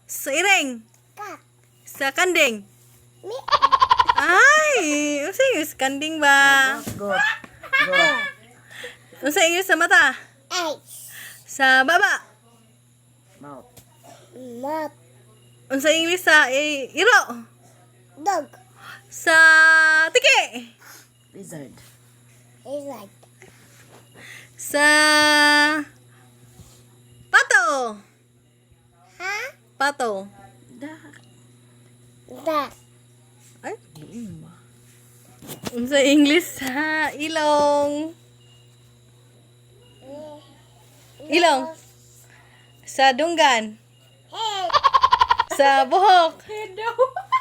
Sa iring. Cat. Sa kanding. Me. Ay, unsa English sa kanding ba? Goat. Goat. Unsa English sa mata? Eyes. Sa baba. Mouth. Mouth. Unsa English sa iro? Dog. Sa tiki. Lizard. Lizard. Sa pato. Ha? Pato. Duck. Duck. Ay, ba? Unsa English sa ilong? Ilong. Sa dunggan. Head. Sa buhok. Head daw.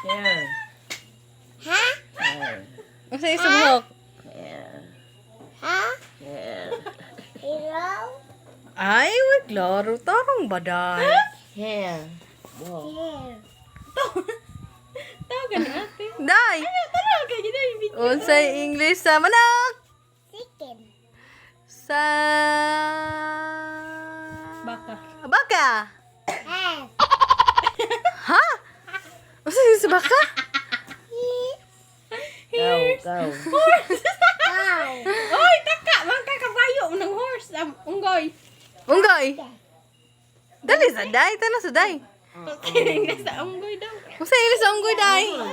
Hair. Ha? Hair. Unsa English sa buhok? Hair. Ha? Hair. Hero. Ay, wait, klaro. Tarong baday. Hair. Buhok. Hair. Tawag ka ni ate. Day! Tawag ka gid ay video. Unsa English sa manok? Chicken. Sa Baka. Baka. Head. Ha? Unsa English sa baka? Cow. Cow. Cow. Oy, taka man ka kabayo ng horse. Unggoy. Unggoy. Dali sa day, tana sa day. English sa unggoy daw. Unsa English sa unggoy, day?